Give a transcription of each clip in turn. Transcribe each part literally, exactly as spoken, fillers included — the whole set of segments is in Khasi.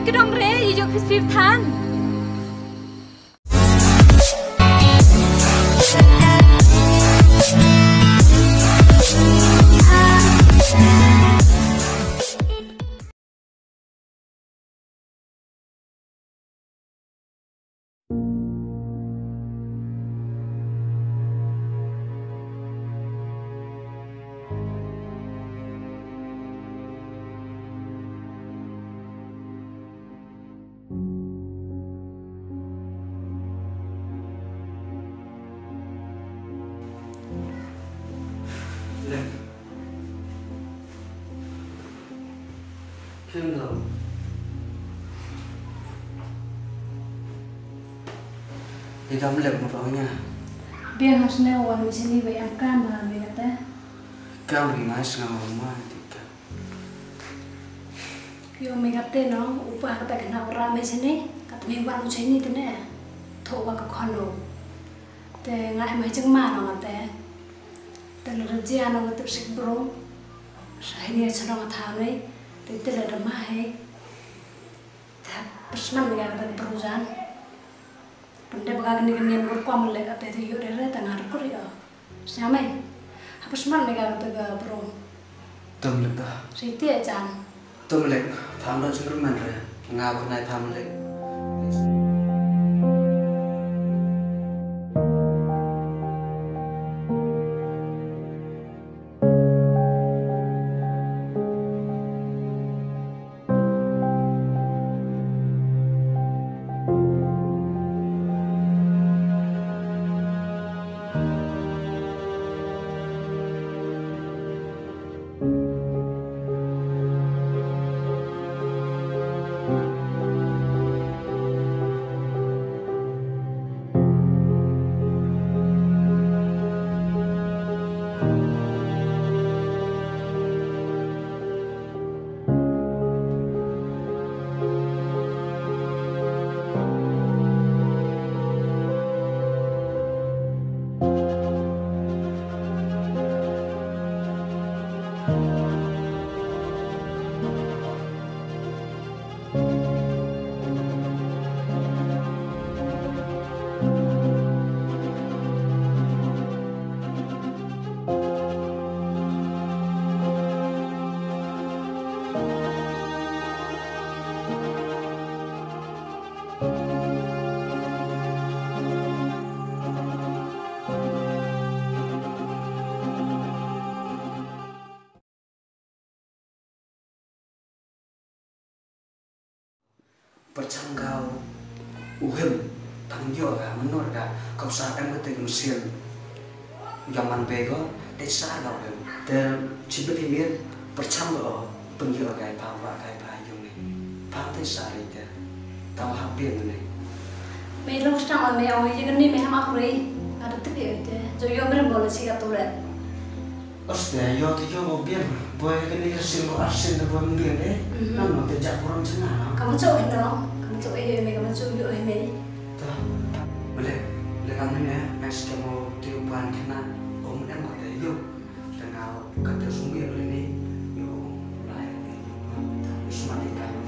Ki dong re, ïa juk Krispy than. Phim dam. Ïa dam lep mo ong ïa. Biang hap sne wan machine ba em kam ba me kata. Kam ri ngai snga ma ti ka. Ïoh me kata no, u pa kata kane u ram machine, kata me wan machine te ne. Tho wa ka khon no. Te nga em ha jingma no kata. Te lada jia no ka tip sik bro. Sa hini ha chnong ha thaw nei. Te te lada ma hei. Te hap pyrsman ïa ka dang pyrshang. Pyndep ka kane ka niam ka rukom leh ka te te ïoh re re te nga rukur ïoh. Sñiaw mei. Hap pyrsman ïa ka te ka bro. Tum leh ta. Siti jan. Tum leh. Tham da chundur man re. Nga ko nai tham leh. Pyrchang ka u him tang ïoh ka menor ka kop sa em ka te ka machine. Ïa man be ko te sa ka u him. Te chibit hi mir pyrchang ko pynïoh ka pa wa ka pa ïoh ni. Pa te sa ri te. Taw ha bien ni. Me long stang me ong ye ni me ham ap ri. Ada te te. Jo ïoh mer mo la si ka tu le. Hostia, ïoh te ïoh biang. Boi kane ka sien ko arsen da boi mbiang de. Mhm. Nang no te jak burom chena. Kamu cok hino, kamu cok eh me, kamu cok ïoh eh me. Ta. Bele, le kamu ne, next kamu te upan kena, om em kata ïoh. Tengah kata sumbi bele ni, ïoh, lai, ïoh, semangat kamu.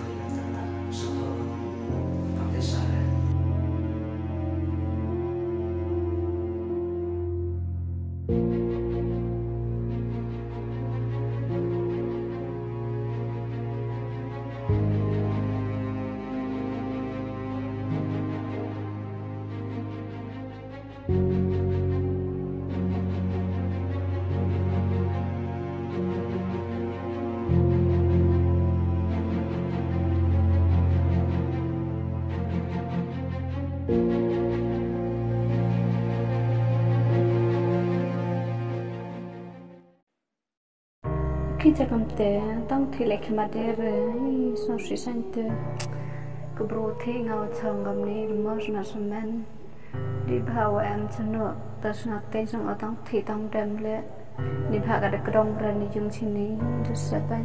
Ki jakam te tang thi le khmat de re, i song shi san te. Ka bru thi nga wa chong gam ni mo na semen. Di bha wa em chano ta sna te jong o tang thi tang dem le. Di bha ka de kdong bra ni jung chini, just seven.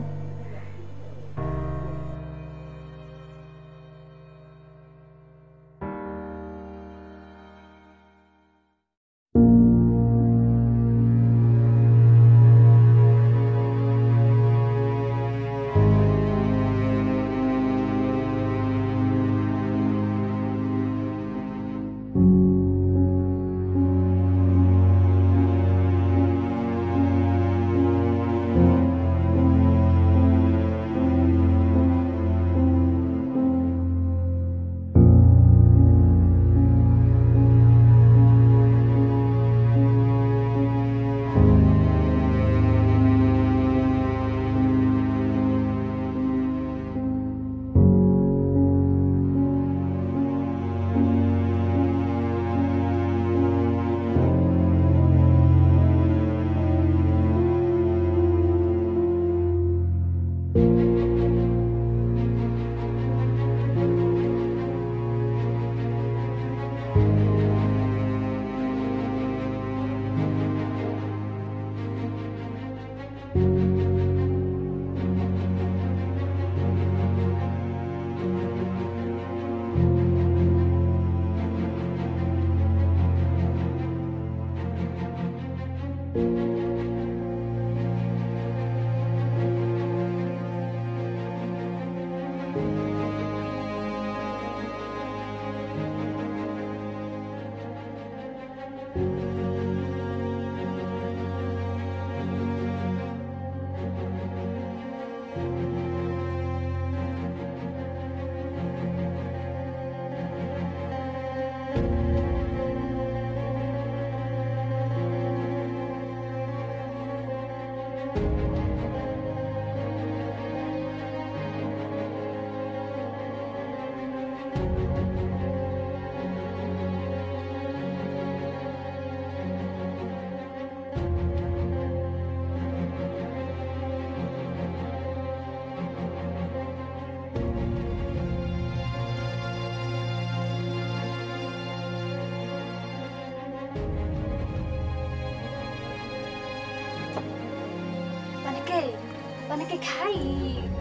Nang ke khai,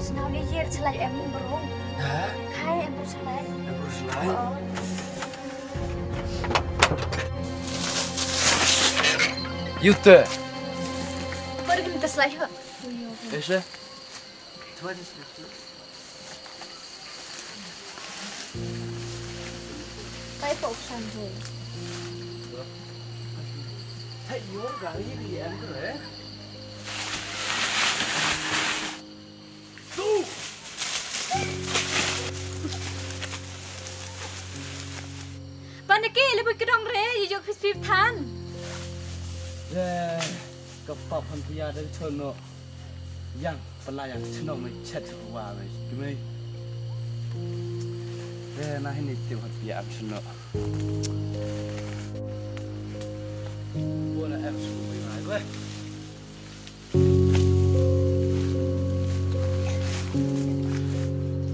sngewbha ïa yer shlai em brung. Ha? Khai em brung shlai. Em brung shlai. Oh. Yute. Pergi minta shlai ha. Ese. Kai pok san ho. Hai, yor gari di em tu, eh. Pan ke le bui kedong re, yu jok pis pip than. Re, ka pap han pia de chono. Yang pala yang chnong me chet wa me kime. Re, na hini ti han pia am chono. Wala am chono me ngai we.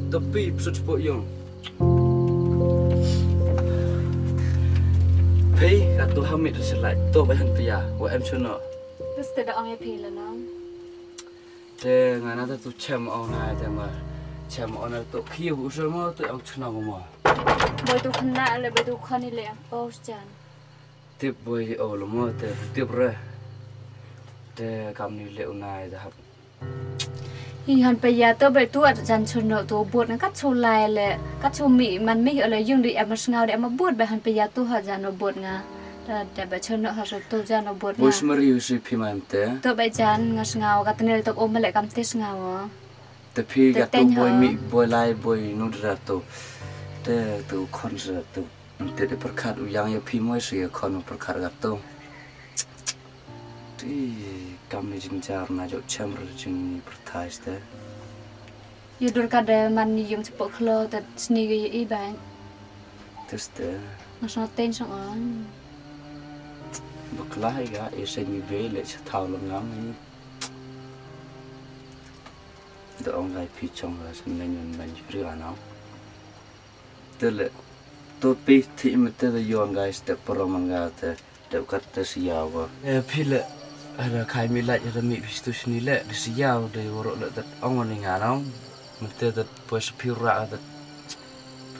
Tapi psut po yung. Pei ka tu hamit selai to bahan pia wa em chono. Terus tidak ong ya pei la nang. Te ngana tu chem ong na te ma chem ong na tu kiu usur mo tu ong chono mo. Boy tu kena le boy tu khani le pos jan. Tip boy o lo mo te tip re. Te kam ni le unai da hap. Hi han pe ya to be tu at jan chun no to bot nga kat chu lai le kat chu mi man mi le yung di em sngaw di em bot be han pe ya to ha jan no bot nga. Da da be chun no ha so to jan no bot nga. Bos mari u si phi man te. To be jan nga sngaw ka tenel to o mele kam te sngaw. Te phi ka to boy mi boy lai boy nu dra to. Te to khon sa to. Te de perkat u yang ya phi mo si ya khon perkat ka to. Ti kam ni jingjar na jok chem re jingni perthai ste. Yu dur ka de man ni yum chepo khlo te sni ge i bang. Tes te. Nga song ten song on. Bakla ga e se ni be le che thau lo ngam ni. Da ong lai phi chong la sen len yon ban jipri anau. Te le to pi thi me te da yon ga ste poro man ga te. Dep kat te siaw ba. Eh, phi le, ada kai mi laj, ada mi phi stu sini le, di siaw de woro le dat ong ni nganong. Mete dat pues phi ra dat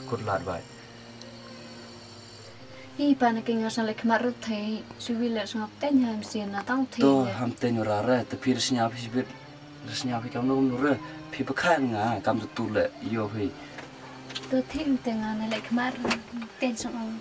kut lat bai. Hi pa na ke nga sang le khmat rut thei, suwi le sngap ten ha msi na tang thei. To le. Ham ten ra re, te phi re snya phi bit, re snya phi kam no re, phi pa khan nga, kam tu tu le, yo phi. To thei mte nga na le khmat rut ten sang ong.